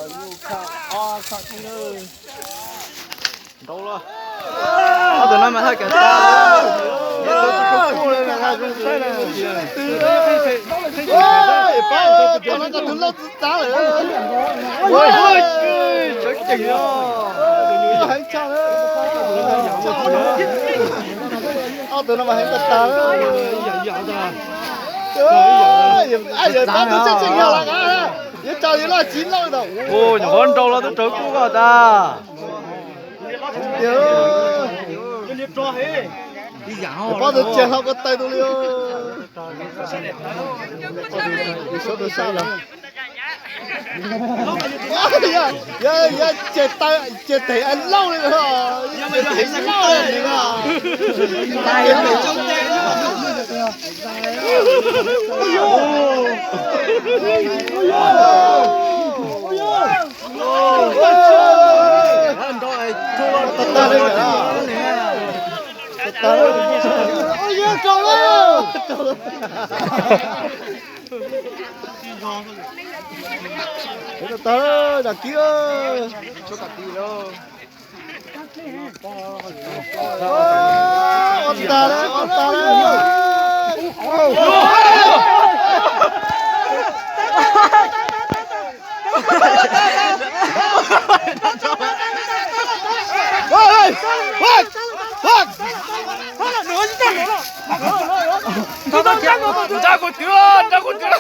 Ob tug no mas thaj kev tag. Heev tshaj. Ob tug no mas heev tag tag. Yawg tau tus tseem tseem yog lawm, yuav tso yawg loj tsis loj tau. Nyuam qhuav nrau los twb raug kub koj tas. Pob tus tsia hlo ko taw tus li. Suav tus sab lawm. Yog, yog, ces tes lauj li, lauj li. Tag, dam kib. Tag, tag. Nrog kuv twv, nrog kuv twv.